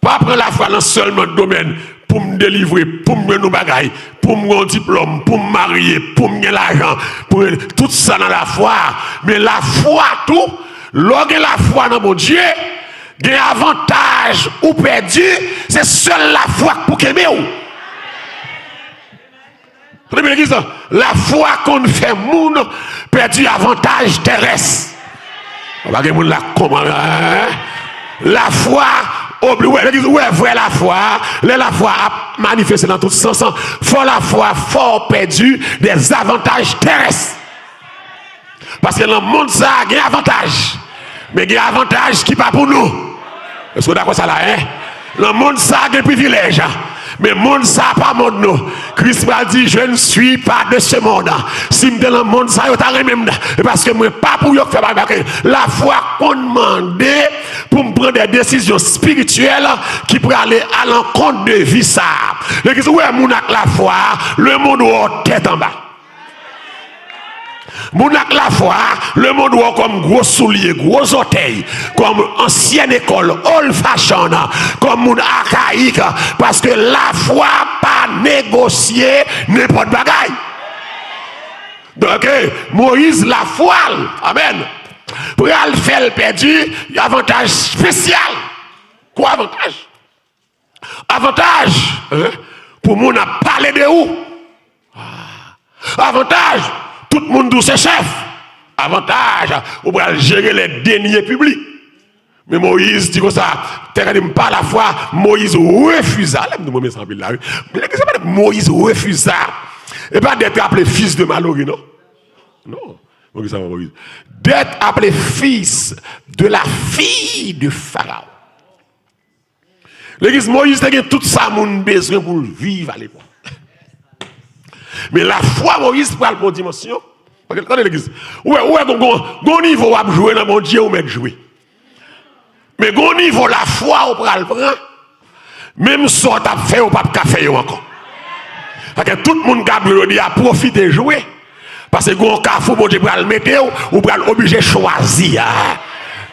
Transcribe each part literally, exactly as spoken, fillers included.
Pa pran lafwa nan sèlman domèn pou m delivre, pou m jwenn yon bagay, pou m gen yon diplòm, pou m marye, pou m gen lajan, pou m, tout sa nan lafwa. Men lafwa tou, lè w gen lafwa nan Bondye, gen avantaj ou pèdi, se sèl lafwa k pou kenbe w. Tande byen, legliz la. Lafwa konn fè moun pèdi avantaj terès. Pa gen moun la kòman, hein? Lafwa obli, wè, legliz, wè, vrè lafwa, lè lafwa ap manifeste nan tout sans, fò lafwa fè w pèdi dèzavantaj terès. Paske nan mond sa a gen avantaj, men gen avantaj ki pa pou nou. Èske w dakò sa la, en? Nan mond sa a gen privilèj, men mond sa a pa mond nou. Kris pral di, je ne suis pas de ce monde. Si m te nan mond sa, yo ta renmen m. E paske mwen pa pou yo k fè bagay. Lafwa konn mande pou m pran de desizyon espirityèl ki prale alankont de vi sa a. Legliz, ou wè moun ak lafwa, lemonn wè w tèt anba. Moun ak lafwa, lemonn wè w kòm gwo soulye, gwo zòtèy, kòm ansyen lekòl, old fashion, kòm moun akayik, paske lafwa pa negosye nenpòt bagay. Donk, Moyiz, lafwa l, amèn, pral fè l pèdi avantaj espesyal. Kwa avantaj? Avantaj, hein, pou moun ap pale de ou. Avantaj, tout moun di w se chèf. Avantaj, ou pral jere les deniers publics. Men Moyiz di konsa, tè gade m pa lafwa, Moyiz refiza. Lè m di mwen men sa anpil la, wi. Men legliz sa pa Moyiz refiza. E pa d'être appelé fils de malheureux, non. Non. Moyiz sa, Moyiz. D'être appelé fils de la fille de Pharaon. Legliz, Moyiz te gen tout sa moun bezwen pou l viv alepòk. Men lafwa Moyiz pral pran dimansyon. Tande legliz. Ou wè, ou wè, gon, gon, gon nivo w ap jwe nan Bondye, ou mèt jwe. Men gon nivo lafwa ou pral pran, menm sa w t ap fè yo p ap ka fè yo ankò. Paske tout moun k ap jwe jodi a pwofite jwe. Paske gen yon kafou Bondye pral mete w, ou pral oblije chwazi a.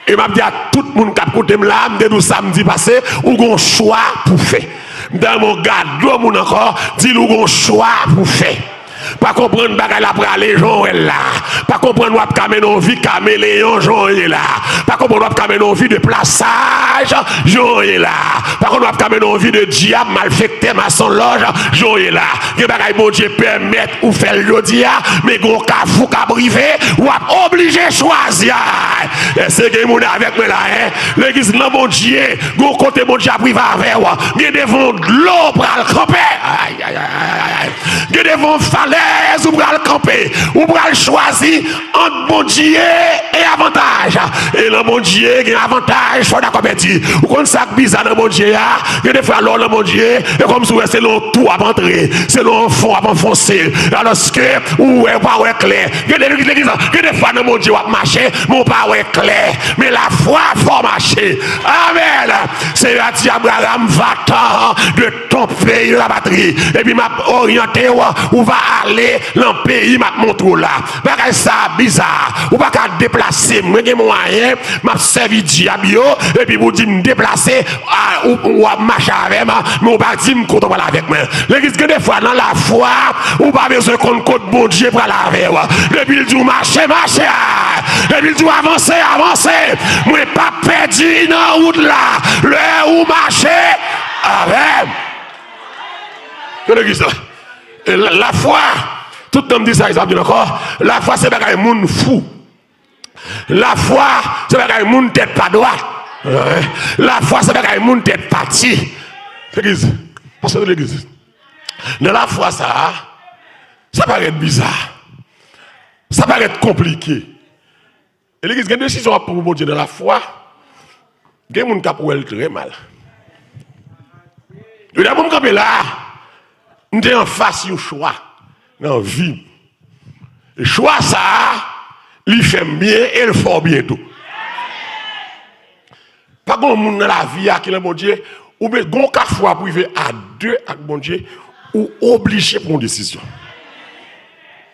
E m ap di a tout moun k ap koute m la, m te di w samdi pase, ou gen yon chwa pou fè. M ta renmen w gade yon moun ankò, di l ou gen yon chwa pou fè. Pa konprann bagay la prale jan w wè l la. Pa konprann w ap ka mennen yon vi kameleyon jan w ye la. Pa konprann w ap ka mennen yon vi de plasaj jan w ye la. Pa konprann w ap ka mennen yon vi de dyab, malfektè, masonlòj jan w ye la. Gen bagay Bondye pèmèt ou fè l jodi a, men gen yon kafou k ap rive, w ap oblije chwazi. Ay, èske gen moun avèk mwen la, en? Legliz nan Bondye, gen yon kote Bondye ap rive avè w. Gen devan yon dlo w pral kanpe. Ay, ay, ay, ay, ay. Gen devan yon falèz ou pral kanpe. Ou pral chwazi ant Bondye e avantaj. E nan Bondye, gen avantaj, fò w dakò pèdi. Ou konn sa k biza nan Bondye a? Gen de fwa, lè w nan Bondye, e kòmsi w wè se nan yon tou w ap antre, se nan yon fon w ap anfonse. Alòske, ou wè, ou pa wè klè. Gen de legliz, gen de fwa nan Bondye w ap mache, men w pa wè klè. Men lafwa fè w mache. Amèn. Senyè a di Abraram, va-t'en de ton pays, de ta patrie. Epi m ap oryante w, ou va ale nan peyi m ap montre w la. Bagay sa a biza. Ou pa ka deplase m. Mwen gen mwayen, m ap sèvi dyab yo, epi pou di m deplase, a, ou, ou ap mache avè m, men ou pa di m kote w pral avèk mwen. Legliz, gen de fwa nan lafwa, ou pa bezwen konn kot Bondye pral avè w. Depi l di w mache, mache. Depi l di w avanse, avanse. Mwen p ap pèdi nan wout la. Lè ou mache avè m. Tande legliz la. E la, lafwa, tout tan m di sa, sa ap vin ankò. Lafwa se bagay moun fou. Lafwa, se bagay moun tèt pa dwat. Lafwa, se bagay moun tèt pati. Legliz, pastè de legliz. Nan lafwa sa a, sa parèt biza. Sa parèt konplike. E legliz, gen desizyon w ap pran pou Bondye nan lafwa. Gen moun k ap wè l trè mal. Jodi a pou m kanpe la, m te anfas yon chwa nan vi m. E chwa sa a, li fè m byen e l fè w byen tou. Pa gen yon moun nan lavi a ki nan Bondye, ou be-, gen yon kafou ap rive a de ak Bondye, ou oblije pran yon desizyon.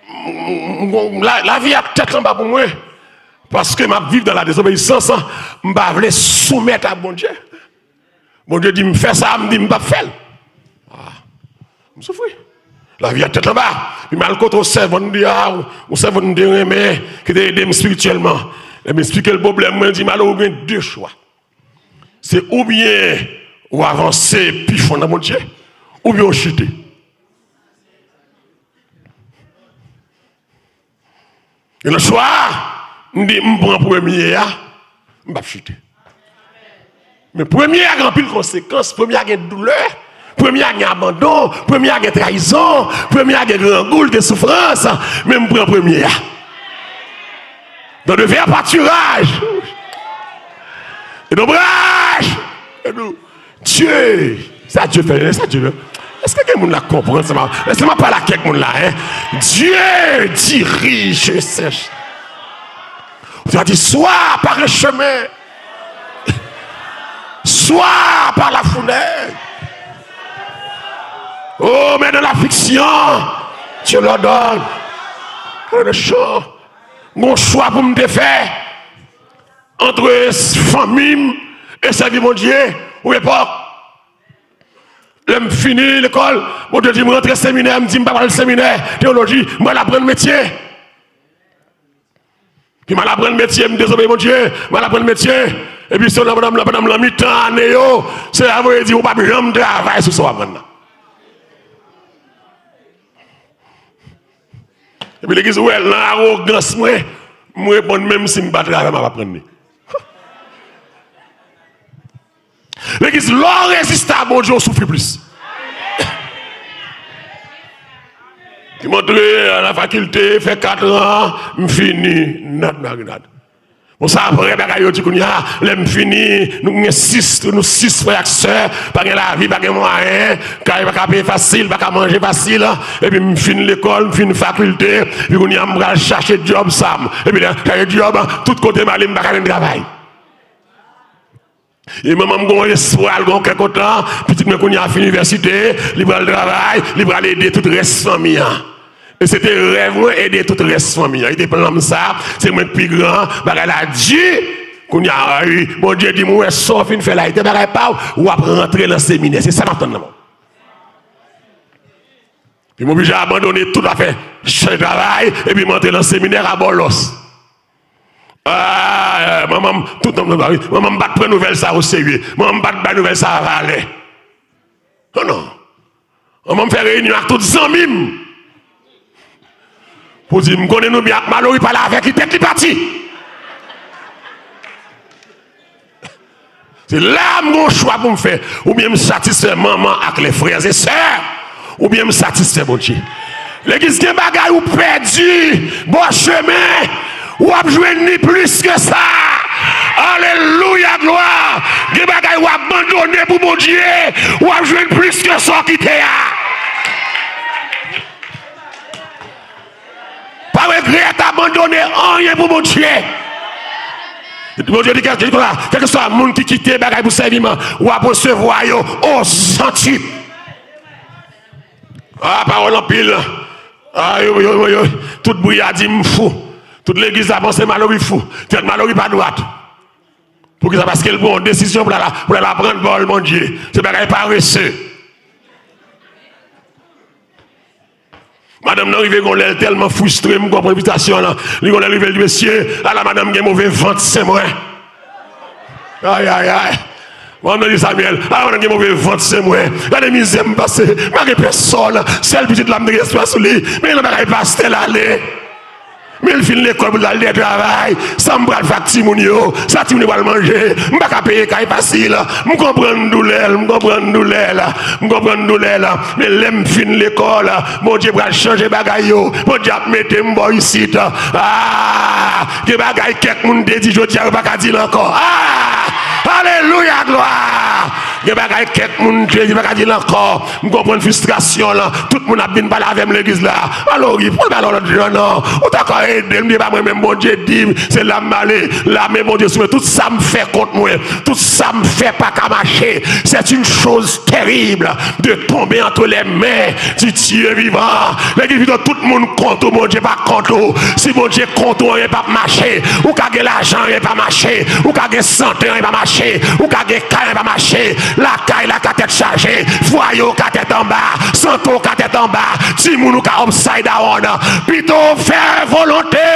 M, m, m, la, lavi a tèt anba pou mwen, paske m ap viv dans la désobéissance, m pa vle soumèt a Bondye. Bondye di m fè sa, m di m p ap fè l. Ah, m soufri. Lavi a tèt anba. Pi m al kote yon sèvant m di, ah, yon sèvant m te renmen, ki te ede m espirityèlman. Lè m esplike l pwoblèm mwen, li di, Malo, ou gen de chwa. Se oubyen ou avanse pi fon nan Bondye, oubyen ou chite. E nan chwa a, m di, m pran premye a, m p ap chite. Men premye a gen anpil konsekans, premye a gen doulè, premye a gen abandon, premye a gen trayizon, premye a gen grangou, gen soufrans, men m pran premye a. Dans le vert pâturage. Et l'ombrage. Et nous, Dieu, sa Dye fè, sa Dye fè. Èske gen moun la k konprann sa? Èske m ap pale ak kèk moun la, hein? Dieu dirige ses. Ou ta di, soit par un chemin, soit par la fournaise. Oh, mais dans l'affliction, Dieu l'ordonne. Dans le champ, gon chwa pou m te fè. Antre fanmi m e sèvi Bondye, ou epòk. Lè m fini lekòl, Bondye di m rantre seminè, m di m pa pral seminè teyoloji, m pral aprann metye. Pi m al aprann metye, m dezobeyi Bondye, m al aprann metye. Epi se nan, nan, nan, nan mitan ane yo, se la Bondye di ou p ap janm travay sou sa w aprann nan. Epi legliz wè nan awogans mwen, m reponn menm si m pa travay m ap aprann li. Legliz lè w reziste a Bondye w soufri plis. M antre a la fakilte, fè kat an, m fini, nad marinad. Bon, sa vrè bagay yo di kounye a, lè m fini, nou gen sis, nou sis frè ak sè, pa gen lavi, pa gen mwayen, kay pa ka peye fasil, pa ka manje fasil, epi m fin lekòl, m fin fakilte, epi kounye a m pral chache djòb sa m, epi lè chache djòb, tout kote m ale m pa ka jwenn travay. E manman m gen yon espwa, l gen yon kè kontan, pitit mwen kounye a fin inivèsite, li pral travay, li pral ede tout rès fanmi an. E se te rèv mwen ede tout rès fanmi an. E te plan m sa, se mwen k pi gran, bagay la di. Kounye a, wi, Bondye di m, ou wè sa w fin fè la, e te bagay pa w, w ap rantre nan seminè. Se sa m ap tann nan men w. Epi m oblije abandone tout afè, chanje travay, epi m antre nan seminè a bòlòs. Ah, manman m, tout, manman m pa t pran nouvèl sa o serye. Manman m pa t bay nouvèl sa valè. Non, non. Manman m fè reyinyon ak tout zanmi m pou di, m konnen nou byen ak Malory, pale avèk li, tèt li pati. Se la a m gen yon chwa pou m fè. Oubyen m satisfè manman ak les frères et sœurs, oubyen m satisfè Bondye. Legliz, gen bagay ou pèdi bò chemen, w ap jwenn ni plis ke sa. Alelouya, glwa. Gen bagay w abandone pou Bondye, w ap jwenn plis ke sa w kite a. Pa regrèt abandone anyen pou Bondye. Bondye di, kèlkeswa, kèlkeswa moun ki kite bagay pou sèvi m, w ap resevwa yo o santi. Ah, pawòl anpil. Ah, yo, yo, yo, yo. Tout bri a di m fou. Tout legliz la panse Malory fou. Tèt Malory pa dwat. Poukisa? Paske l pran yon desizyon pou l al, pou l al aprann pawòl Bondye. Se bagay parese. Madanm nan rive gon lè, l tèlman fristre, m konprann fristasyon an. Li gon lè rive, l di, mesye, ala madanm gen move vant se mwen. Ay, ay, ay. Madanm nan di, Samuel, ala madanm gen move vant se mwen. Gade mizè m pase, m pa gen pèsòn. Sèl pitit la m te gen espwa sou li. Men nan bagay pastè l ale. Men l fin lekòl pou l al dèyè travay, sa m pral fè ak timoun yo, sa timoun yo pral manje, m pa ka peye kay fasil, m konprann doulè l, m konprann doulè l, m konprann doulè l, men lè m fin lekòl, Bondye pral chanje bagay yo, Bondye ap mete m bò isit. Ah, gen bagay kèk moun te di jodi a yo pa ka di l ankò. Ah, alelouya, glwa. Gen bagay kèk moun te di pa ka di l ankò. M konprann fristrasyon l. Tout moun ap vin pale avè m legliz la. Malory, pou l pale yon lòt jan non. Ou ta ka ede m, li pa mwen menm Bondye di m, se la m ale. Lame Bondye sou mwen. Tout sa m fè kont mwen, tout sa m fè pa ka mache. C'est une chose terrible de tomber entre les mains du Dieu vivant. Legliz, pito tout moun kont ou, Bondye pa kont ou. Si Bondye kont ou, anyen p ap mache. Ou ka gen lajan, anyen pa mache. Ou ka gen sante, anyen pa mache. Ou ka gen kay, anyen pa mache. Lakay la ka tèt chaje, fwaye w ka tèt anba, sante w ka tèt anba, timoun ou ka upside down. Pito w fè volonte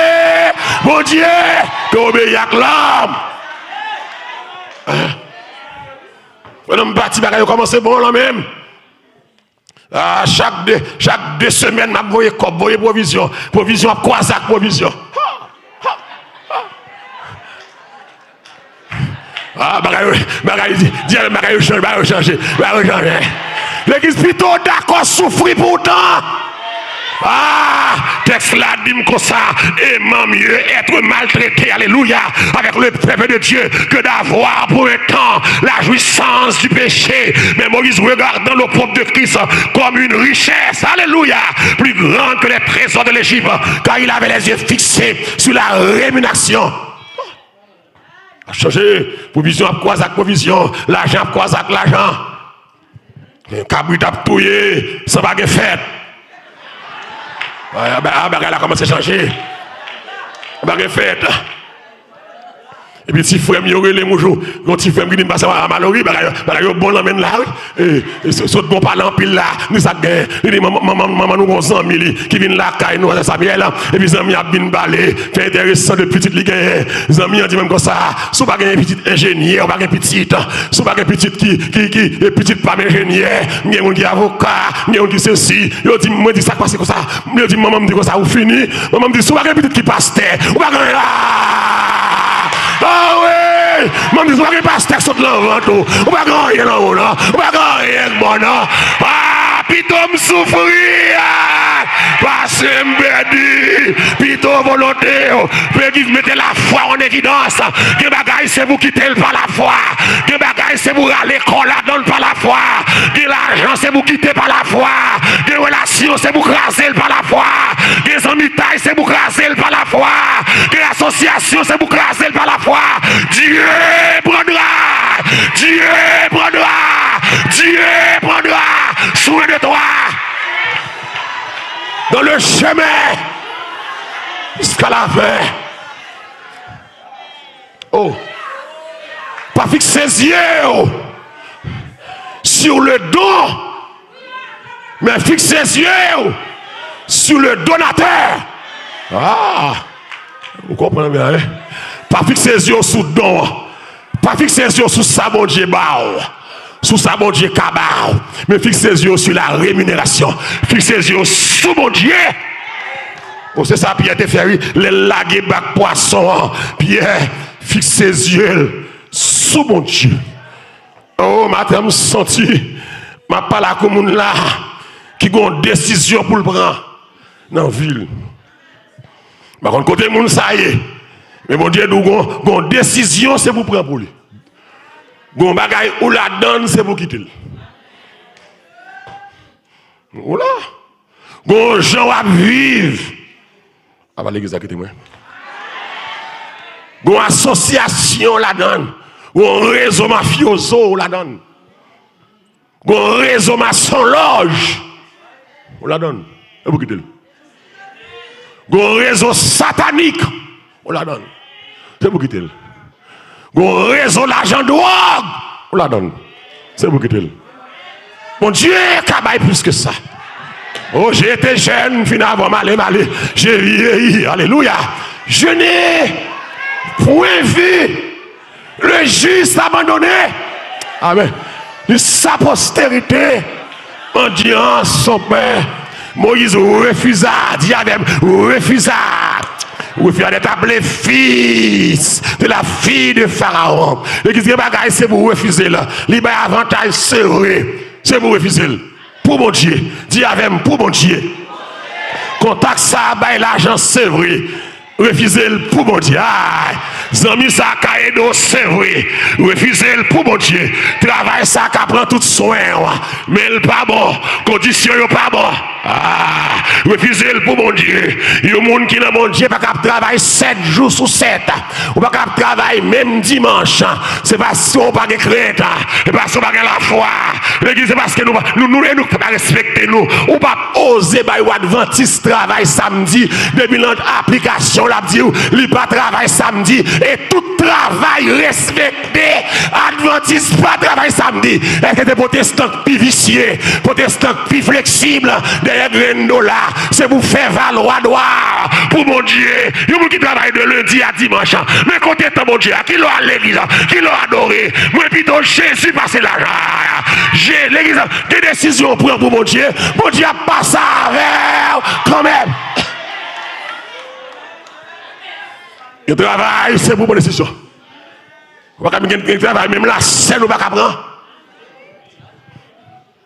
Bondye ke obeyi ak lòm. Pandan m pati, bagay yo kòmanse bon lan menm. Ah, chak de, chak de semèn, m ap voye kòb, voye pwovizyon. Pwovizyon ap kwaze ak pwovizyon. Ah, bagay yo, bagay, di, di, bagay yo chanje, bagay yo chanje, bagay yo chanje. Legliz pito dakò soufri pou tan. Ah, tèks la di m konsa, aimant mieux être maltraité, alléluia, avec le peuple de Dieu, que d'avoir pour un temps la jouissance du péché. Mais Moïse, regardant l'opprobre de Christ comme une richesse, alléluia, plus grande que les trésors de l'Égypte, car il avait les yeux fixés sur la rémunération. Chanje, pwovizyon ap kwaze ak pwovizyon, lajan ap kwaze ak lajan. Kabrit ap touye san pa gen fèt. Ah, ba-, ah, bagay la kòmanse chanje. Pa gen fèt. Epi ti frè m yo rele m yon jou. Yon ti frè m ki di m pase a Malori, bagay, bagay yo bon lan menm la, wi. E, e, so-, sot bon pale anpil la. Ni sa k gen. Li di, "Manman, manman, manman nou gon zanmi li ki vin lakay nou, Pastè Samuel." Epi zanmi ap vin pale. Fè enteresan de pitit li genyen. Zanmi an di menm konsa, "Si w pa gen pitit enjenyè, w pa gen pitit. Si w pa gen pitit ki, ki, ki, e pitit pa m enjenyè, m gen moun ki avoka, m gen moun ki sesi." Yo di, mwen di, "Sa k pase konsa?" Yo di, "Manman m di konsa, ou fini." Manman m di, "Si w pa gen pitit ki pastè, ou pa gen anyen la." Ah wi! Manman m di, "Si w pa gen pastè k sot nan vant ou, ou pa gen anyen nan ou, non. Ou pa gen anyen k bon, non." Ah, pito m soufri, ah, pase m pèdi. Pito volonte w. Legliz mete lafwa an evidans. Gen bagay se pou kite l pa lafwa. Gen bagay se pou rale kò w ladan l pa lafwa. Gen lajan se pou kite pa lafwa. Gen relasyon se pou kraze l pa lafwa. Gen zanmitay se pou kraze l pa lafwa. Gen asosyasyon se pou kraze l pa lafwa. Dieu prendra. Dieu prendra. Dieu prendra soin de toi. Dans le chemin jusqu'à la fin. Oh. Pa fikse zye w sur le don, men fikse zye w sur le donateur. Ah. Ou konprann byen, wi? Pa fikse zye w sou don an. Pa fikse zye w sou sa Bondye ba w, sou sa Bondye ka ba w, men fikse zye w sou la reminerasion. Fikse zye w sou Bondye. O, se sa Pyè te fè, wi. Lè l lage bak pwason an, Pyè fikse zye l sou Bondye. O, maten, m santi m ap pale ak yon moun la ki gen yon desizyon pou l pran nan vi l. M pa konn kote moun sa ye, men Bondye di w gon, gon desizyon se pou pran pou li. Gon bagay ou ladan l, se pou kite l. Ou la. Gon jan w ap viv. Apa legliz la kite mwen? Gon asosyasyon ladan l. Gon rezo mafyozo ladan l. Gon rezo masonlòj. Ou ladan l. E pou kite l. Gon rezo satanik. Ou ladan l. Se pou kite l. Gon rezo lajan dwòg. Ou ladan l. Se pou kite l. Bondye ka bay plis ke sa. O, j'étais jeune, m fin avan, m ale, m ale. Je vieillis. Alelouya. Je n'ai point vu le juste abandonné. Amen. Ni sa postérité mendiant son pain. Moyiz refiza, di avè m, refiza. Refiza d'être appelé fils de la fille de Pharaon. Legliz gen bagay se pou refize l. Li bay avantaj, se vre. Se pou refize l. Pou Bondye. Di avè m, pou Bondye. Kontak sa a bay lajan, se vre. Refize l pou Bondye. Ay, zanmi sa a ka ede w, se vre. Refize l pou Bondye. Travay sa a ka pran tout swen w, men l pa bon. Kondisyon yo pa bon. Ah, refize l pou Bondye. Yon moun ki nan Bondye pa ka ap travay sèt jou sou sèt. Ou pa ka ap travay menm dimanch. Se paske w pa gen krent. Se paske w pa gen lafwa. Legliz, se paske nou pa, nou, nou, nou pa respekte nou. Ou p ap oze bay yon advantis travay samdi. Depi nan aplikasyon, l ap di w li pa travay samdi. E tout travay respekte. Advantis pa travay samdi. Èske se pwotestan k pi visye, pwotestan k pi fleksib dèyè grenn dola? Se pou fè valwa dwa pou Bondye. Yon moun ki travay de lendi a dimanch, men kote tan Bondye a? Ki lè w al legliz? Ki lè w adore? Mwen pito Jezi pase lajan. Je, legliz, gen desizyon w pran pou Bondye, Bondye ap pase avè w kanmenm. Gen travay, se pou pran desizyon. Ou pa ka gen, gen travay, menm lasèn ou pa ka pran.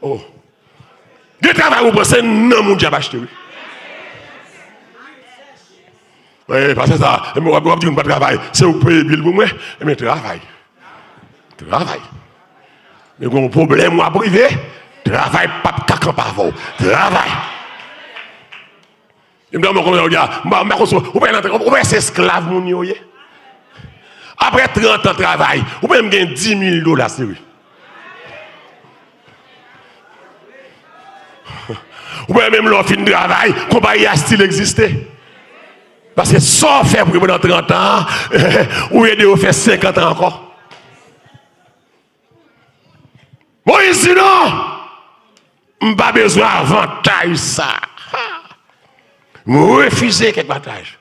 Oh. Gen travay ou pran, se nanm ou dyab achte, wi. Wi, pastè sa, w ap, w ap di moun pa travay, se ou k peye bil pou mwen, ebyen travay. Travay. Men gen yon pwoblèm w ap rive, travay p ap ka kanpe avè w. Travay. Yo m ta mò konsa, yo di a, m pa, m pa konsa, ou pa nan, ou pa se esklav moun yo ye. Apre trant an travay, ou pa menm gen dis mil dola sere. Ou pa menm lè w fin travay, konpayi a still egziste. Paske sa w fè pou yo pandan trant an, ou ede yo fè senkant an ankò. Moyiz di non, m pa bezwen avantaj sa. Ha! M refize kèk avantaj.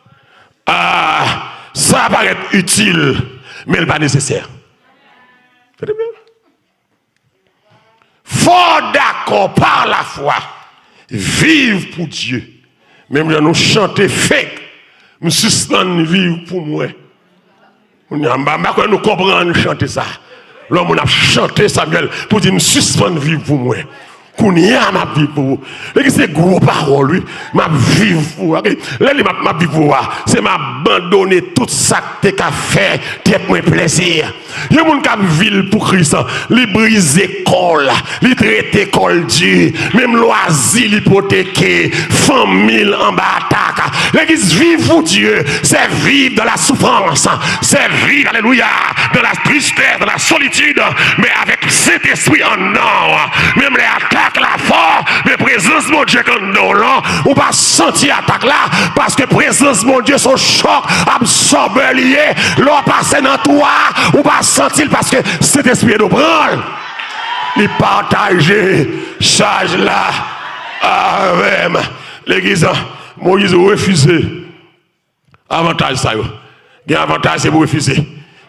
Ah, sa parèt itil, men l pa nesesè. Tande byen. Fò w dakò pa lafwa viv pou Dye. Menm jan nou chante fake, m sispann viv pou mwen. Kounye a, m pa, m pa kwè nou konprann chante sa. Lè yon moun ap chante, Samuel, pou di, "M sispann viv pou mwen. Kounye a, m ap viv pou ou." Legliz, se gwo pawòl, wi. "M ap viv pou ou." Ok? Lè li, "M ap, m ap viv pou ou" a, se m abandone tout sa k te ka fè tèt mwen plezi. Yon moun k ap viv pou Kris, li brize kò l, li trete kò l di, menm lwazi li ipoteke, fanmi l anba atak. Legliz, viv pou Dye, se viv dans la souffrance, se viv, alelouya, dans la tristesse, dans la solitude, men avèk Sentespri anndan w. Menm lè atak la fò, men prezans Bondye k anndan w lan, ou pa santi atak la, paske prezans Bondye se yon chòk absòbè li ye. Lè w pase nan twou a, ou pa santi l paske Sentespri ede w pran l. Li pataje chaj la avè m. Legliz, Moyiz refize avantaj sa yo. Gen avantaj se pou refize.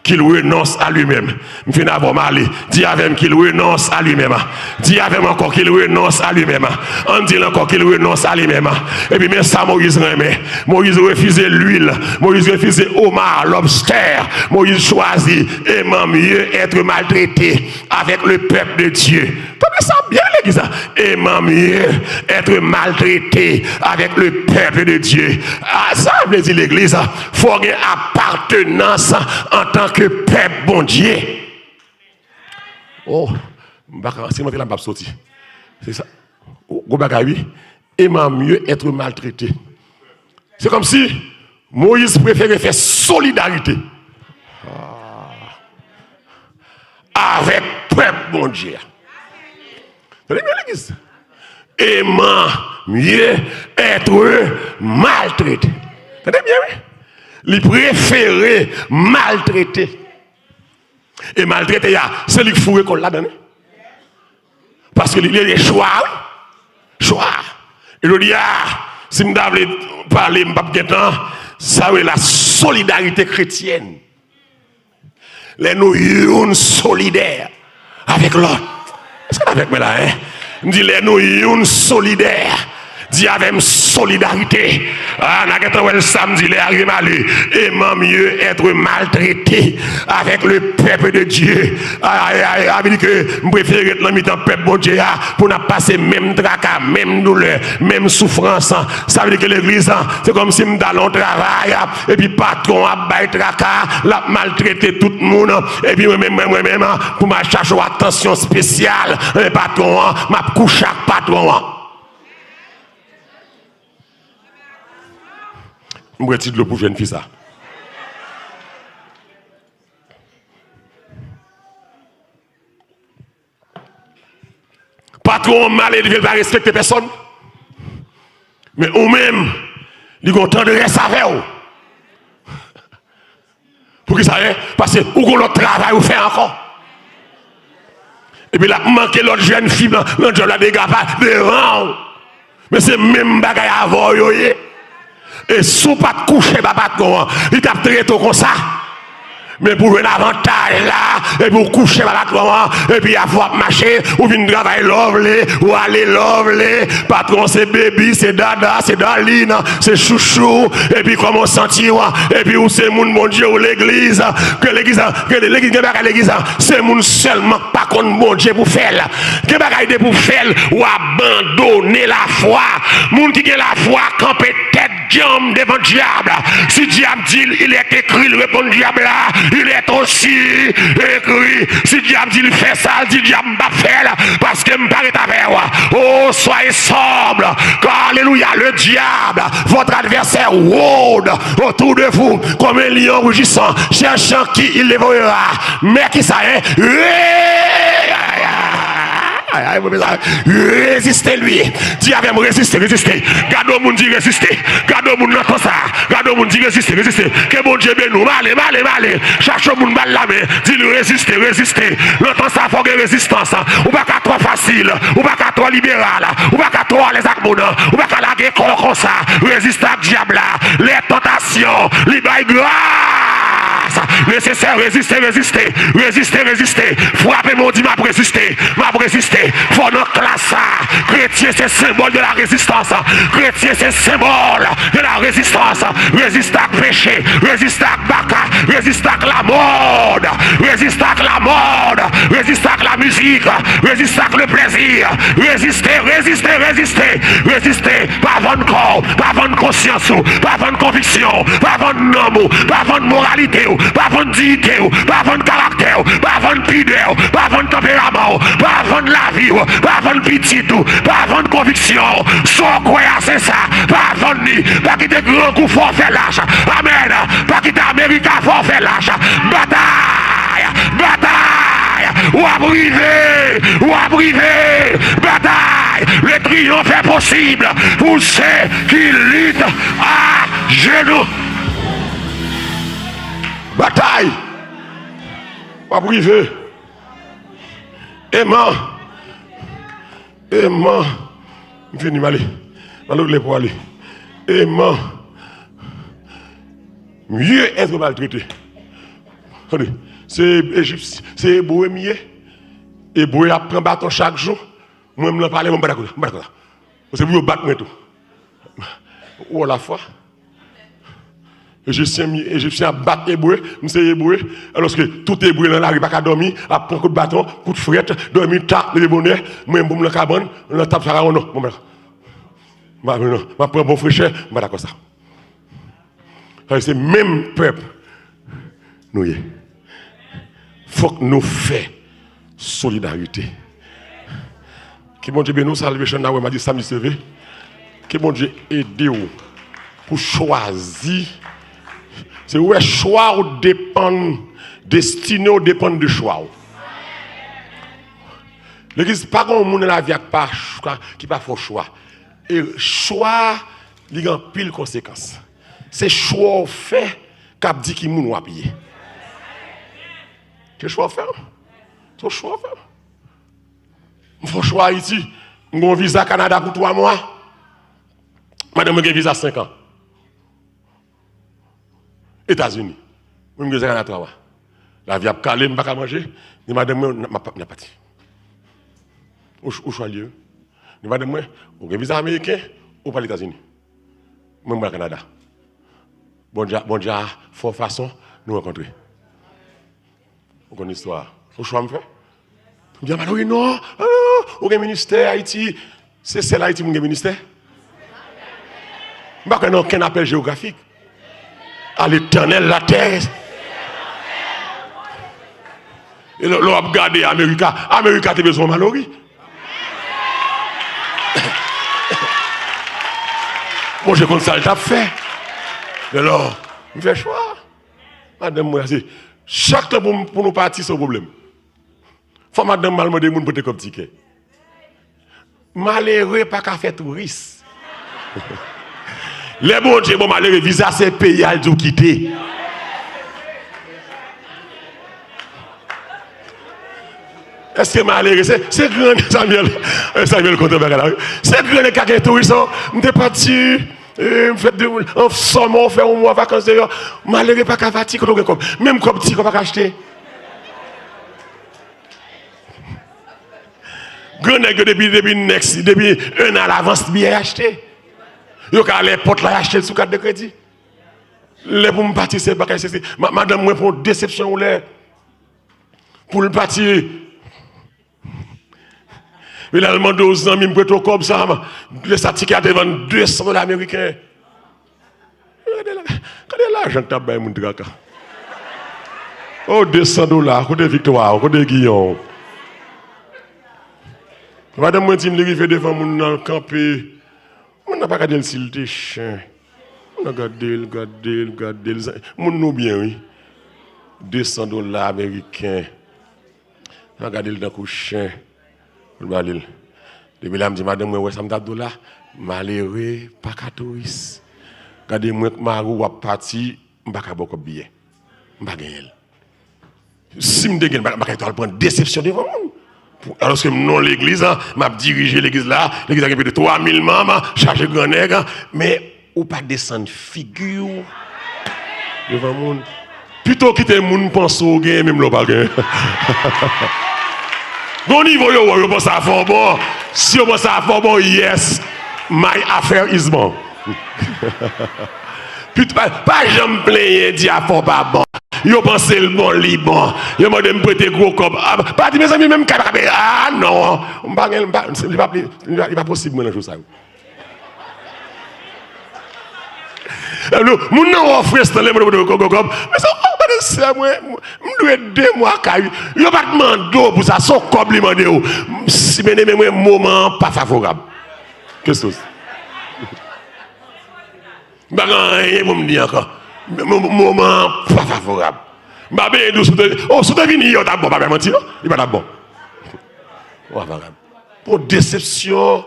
Qu'il renonce à lui-même. M fin avè w, m ale. Di avè m, qu'il renonce à lui-même. Di avè m ankò, qu'il renonce à lui-même. Ann di l ankò, qu'il renonce à lui-même. Epi men sa Moyiz renmen. Moyiz refize lwil. Moyiz refize omar, lobstè. Moyiz chwazi, aimant mieux être maltraité avec le peuple de Dieu. Tande sa byen, legliz la. Aimant mieux être maltraité avec le peuple de Dieu. Ah, sa vle di legliz, fò gen apatenans antanke pèp Bondye. Oh, m pa ka, si m antre la, m p ap soti. Se sa. Gwo bagay, wi. Aimant mieux être maltraité. Se kòmsi Moyiz prefere fè solidarite avèk pèp Bondye a. Tande byen, legliz. Aimant mieux être maltraité. Tande byen, wi. Li prefere maltrete. E maltrete a, se li k foure kò l ladan l, wi. Paske li, li, li chwa, wi. Chwa. E jodi a, si m ta vle pale, m p ap gen tan, sa yo rele la solidarité chrétienne. Lè nou youn solidè avèk lòt. Èske n avèk mwen la, en? M di, lè nou youn solidè, di avè m solidarite. Ah, n a gentan wè l samdi, lè a rive m ale. Aimant mieux être maltraité avec le peuple de Dieu. Ah, ah, ah, sa vle di ke m prefere ret nan mitan pèp Bondye a pou n ap pase menm traka, menm doulè, menm soufrans. Sa vle di ke legliz, se kòmsi m t al yon travay, epi patwon an ap bay traka, l ap maltrete tout moun, epi mwen menm, mwen, mwen menm, pou m al chache yon atansyon espesyal, men patwon an, m ap kouche ak patwon an. M bwè ti dlo pou jèn fi sa. Patwon an malelve, l pa respekte pèsonn. Men ou menm, li gon tandrès avè w. Poukisa, en? Paske ou gon lòt travay ou fè ankò. Epi l ap manke lòt jèn fi nan, nan djòb la dega pa devan w. Men se menm bagay avè w yo ye. E si w pa t kouche ba patwon an, li t ap trete w konsa. Men pou jwenn avantaj la, epi w kouche ba patwon an, epi afè w ap mache, ou vin travay lè w vle, w ale lè w vle, patwon se baby, se dada, se darling, se chouchou, epi kòman w santi w, epi ou se moun Bondye, ou legliz, ke legliz, ke legliz, gen bagay legliz, se moun sèlman k pa konn Bondye pou fè l. Gen bagay depi w fè l, w abandone lafwa. Moun ki gen lafwa kanpe tèt djanm devan dyab. Si dyab di l, il est écrit, l reponn dyab la, il est aussi écrit. Si dyab di l fè sa, l di dyab m p ap fè l, paske m pa ret avè w. Oh, soyez sobre, car, alléluia, le diable, votre adversaire, rôde autour de vous comme un lion rugissant, cherchant qui il dévorera. Men ki sa, en? Re- Ay, ay, mwen bezwen reziste li. Di avè m, reziste, reziste. Gade yon moun, di reziste. Gade yon moun nan tan sa. Gade yon moun, di reziste, reziste. Ke Bondye beni w. M ale, m ale, m ale. Chache yon moun, ba l lamen. Di l reziste, reziste. Nan tan sa, fò gen rezistans. Ou pa ka twò fasil. Ou pa ka twò liberal. Ou pa ka twò alèz ak moun. Ou pa ka lage kò w konsa. Reziste ak dyab la. Lè tantasyon, li bay gras. Nesesè, reziste, reziste. Reziste, reziste. Frape men w, di, m ap reziste. M ap reziste. Fò nan klas sa. Kretyen se senbòl de la rezistans. Kretyen se senbòl de la rezistans. Reziste ak peche. Reziste ak baka. Reziste ak lamòd. Reziste ak lamòd. Reziste ak lamizik. Reziste ak leplèzi. Reziste, reziste, reziste. Reziste. Pa vann kò w, pa vann konsyans ou, pa vann konviksyon w, pa vann nanm ou, pa vann moralite w, pa vann diyite w, pa vann karaktè w, pa vann pidè w, pa vann tanperaman w, pa vann lavi w, pa vann pitit ou, pa vann konviksyon w. Sa w kwè a, se sa. Pa vann li. Pa kite grangou fè w fè lach. Amèn. Pa kite Amerika fè w fè lach. Batay! Batay! W ap rive! W ap rive! Batay! Le triomphe est possible pour ceux qui luttent à genoux. Batay! W ap rive! Eman! Eman! M fini, m ale. M ale, lè pou ale. Eman! Mieux être maltraité. Tande, se Ejipsyen, se Ebre m ye. Ebre ap pran baton chak jou. Mwen, m nan palè, mwen, m pa dakò sa, m pa dakò sa. Se pou yo bat mwen tou. Ou wè lafwa? Ejipsyen, Ejipsyen ap bat Ebre, m se Ebre. Alòske tout Ebre nan lari pa ka dòmi, ap pran kout baton, kout frèt, dòmi ta, leve bonè. Mwen, pou m nan kabann, nan tab farawon, non. Mwen, m pa dakò. M pa, non, m ap pran bon frechè, m pa dakò sa. Sa vle di se menm pèp nou ye. Fòk nou fè solidarite. Ke Bondye beni w, Salvation nan wè m a di samdi se vre. Ke Bondye ede w pou chwazi. Se wè chwa w depann, destine w depann de chwa w. Legliz pa gen yon moun nan lavi a ki pa, ki pa fè w chwa. E chwa, li gen anpil konsekans. Se chwa w fè k ap di ki moun w ap ye. Se chwa w fè. Se chwa w fè. M fè chwa Ayiti. M gen yon viza Kanada pou twa mwa. Madanm mwen gen viza senk an. Etazini. Mwen, m gen viza Kanada twa mwa. Lavi ap kale, m pa ka manje. Ni madanm mwen, n ap, n ap pati. Ou ch-, ou chwa l ye, wi. Ni madanm mwen, ou gen viza ameriken, ou pral Etazini. Mwen, m pral Kanada. Bondye, Bondye a fè yon fason, nou rankontre. Ou konn istwa a. Ou chwa m fè? M di a Malori, non, ah, ou gen ministè Ayiti. Se sèl Ayiti pou m gen ministè? M pa kwè nan okenn apèl jewografik. A Letènèl, latè. E lè, lè w ap gade Amerika, Amerika te bezwen Malori. Bondye konn sa l t ap fè. Alò, m fè chwa. Madanm mwen, se chak tan pou, m- pou nou pati, se yon pwoblèm. Fò madanm m al mande moun pote kòb tikè. Malere pa ka fè touris. Lè Bondye ba w malere viza, se peyi a l di w kite. Èske malere, se, se gran Samuel, Samuel kontan bagay la, wi. Se gran nèg k ap gen touris, non. M te pati, e, m fè de, an sòmò, fè yon mwa vakans deyò. Malere pa ka pati kote w gen kòb. Menm kòb ti kòb pa ka achte. Gran nèg yo depi, depi next, depi en an alavans biyè achte. Yo ka al èpòt la achte l sou kat de kredi. Lè pou m pati se bagay se, se ma- madanm mwen pran yon desepsyon yon lè pou l pati. Epi l al mande yon zanmi m prete w kòb sa, lè sa tikè a te vann de san dola ameriken. Gade la, gade lajan k t ap bay moun traka. O, de san dola, kote viktwa w, kote giyon w? Madanm mwen di m li rive devan moun nan, l kanpe. Moun nan pa gade l si l te chen. Moun nan gade l, gade l, gade l. Moun nou byen, wi. De san dola ameriken. L ap gade l tankou chen. Pou l bale l. Depi la, m di, madanm mwen, wè sa m t ap di w la? Malere pa ka touris. Gade mwen k mari w ap pati, m pa ka ba w kòb biyè. M pa genyen l. Si m te gen l, m pa, m pa ka al pran desepsyon devan moun. Pou- Alòske m nan legliz la, m ap dirije legliz la, legliz la gen plis de twa mil manm, chaje gran nèg, men ou pa desann figi w devan moun. Pito w kite moun panse w genyen menm lè w pa genyen. Gon nivo yo wè w, yo panse afè w bon. Si yo panse afè w bon, yes, my affair is bon. Pito, pa, pa janm plenyen, di afè w pa bon. Yo panse l bon, li bon. Yo mande m prete gwo kòb. A, pa di, mezanmi, menm kay pa ka peye. A, non. M pa gen, m pa, li pa, li pa, li pa posib mwen nan jou sa yo. Moun nan wè w frestan lè mwen pote kòb, kòb. Men se, o, gade sè mwen, m dwe de mwa kay. Yo pa t mande w pou sa, se yon kòb li mande w. Si byeneme mwen, moman an pa favorab. Kestos. M pa gen anyen pou m di ankò. Mo- mo- Moman an pa favorab. M pa benyen di w si w te, o, si w te vini yè, w t ap bon, pa bay manti, non. Li pa t ap bon. Ou pa favorab. Bon, desepsyon.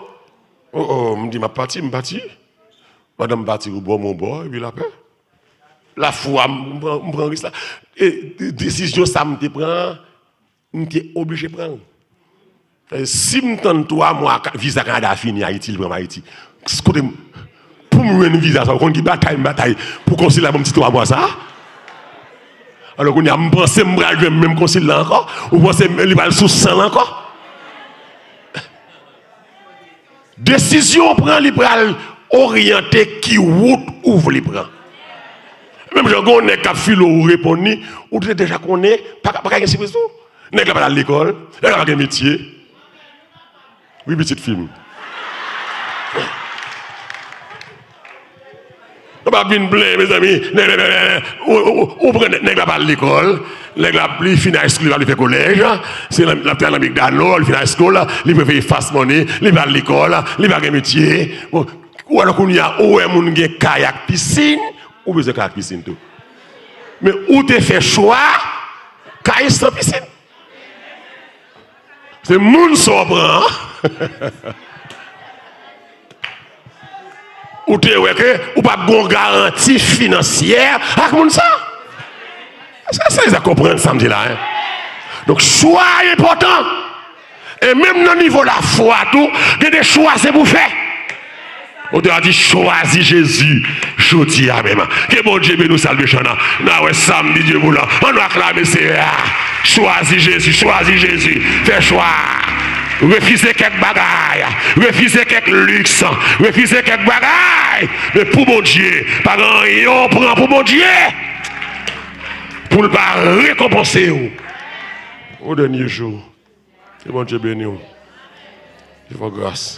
O, o, m di, m ap pati, m pati. Pandan m pati, ou bò, m bò, epi lapè. Lafwa, m pran, m pran risk la. E, de- desizyon sa m te pran, m te oblije pran l. Sa vle di, si m tann twa mwa, ka- viza Kanada a fini, Ayiti, li pran m Ayiti. Kote m, pou m jwenn viza sa, ou konn ki batay m batay pou konsil la ban m ti twa mwa sa? Alò, kounye a, m panse m pral jwenn menm konsil la ankò? Ou panse m- li pral sou san l ankò? Desizyon w pran, li pral oryante ki wout ou vle pran. Menm jan gon nèg k ap file w, ou reponn li, ou te deja konnen, pa ka- pa ka gen sipriz tou. Nèg la pa t al lekòl, nèg la pa gen metye. Wi, pitit fi m. Ou pa vin plenyen, mezanmi. Nè- nè- nè- nè- Ou, ou, ou pran nèg, nèg la pa al lekòl. Nèg la, li fin high school, li pa vle fè kolèj. Se l ap travay nan McDonald, li fin high school, li prefere fast money, li pa al lekòl, li pa gen metye. Bon, ou alò kounye a, ou wè moun gen kay ak pisin, ou bezwen kay ak pisin tou. Men ou te fè chwa kay san pisin. Se moun sa w pran an. Ou te wè ke ou p ap gen yon garanti finansyè ak moun sa. Èske, èske w konprann sa m di la, en? Donk, chwa a enpòtan. E menm nan nivo lafwa tou, gen de chwa se pou fè. Otè a di, chwazi Jezi jodi a menm. Ke Bondye beni w, Salvation an. N a wè samdi Dye voulan. Ann nou aklame Seyè a. Chwazi Jezi, chwazi Jezi. Fè chwa. Refize kèk bagay. Refize kèk liks. Refize kèk bagay. Men pou Bondye, pa gen anyen w pran pou Bondye. Pou l pa rekonpanse w. O dènye jou. Ke Bondye beni w. Li fè w gras.